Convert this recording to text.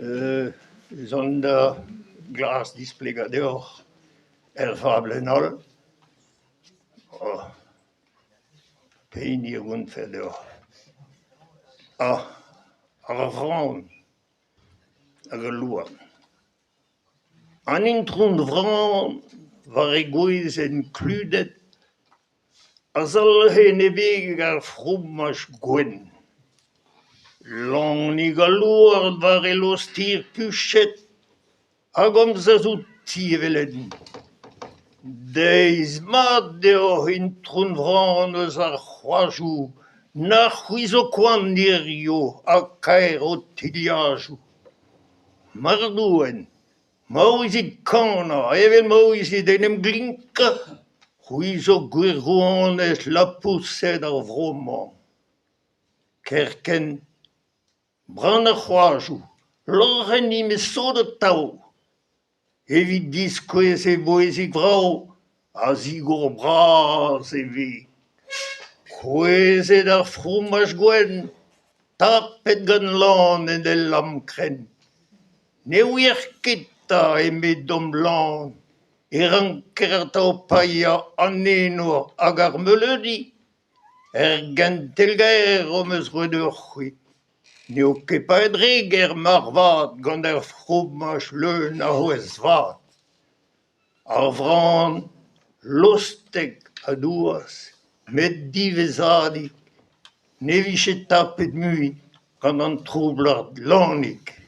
Ez an da glask displegañ deoc'h ur fablenn all. Pehini a gontfen deoc'h ? Ah ! Ar vran hag al louarn. An itron vran war he gwezenn kludet a zalc'he en he beg ar fromaj gwenn. Lanig al louarn war e lost hir puchet a gomzas outi evel-henn : Deiz mat deoc'h itron vran eus ar c'hoadoù, na c'hwi zo koant hiziv ha kaer ho tilhadoù ! Mardouen, ma ouezit kanañ evel ma ouezit en em glinkañ, c'hwi zo gwir rouanez lapoused ar vro-mañ. Kerkent, Bran ar c'hoadoù, lorc'h enni met sot atav, evit diskouez he mouezhig vrav a zigor bras e veg. Kouezhet ar fromaj gwenn, tapet gant Lan en ul lamm krenn. Ne ouiec'h ket 'ta, eme Dom Lan, e ranker atav paeañ an enor hag ar meuleudi ? Ur gentel gaer am eus roet deoc'h-c'hwi. N'eo ket paeet re ger moarvat gant ur fromaj leun a c'hwezh-vat. Ar vran lostek a douas, met diwezhatik ne vije tapet mui gant an troublard Lanig.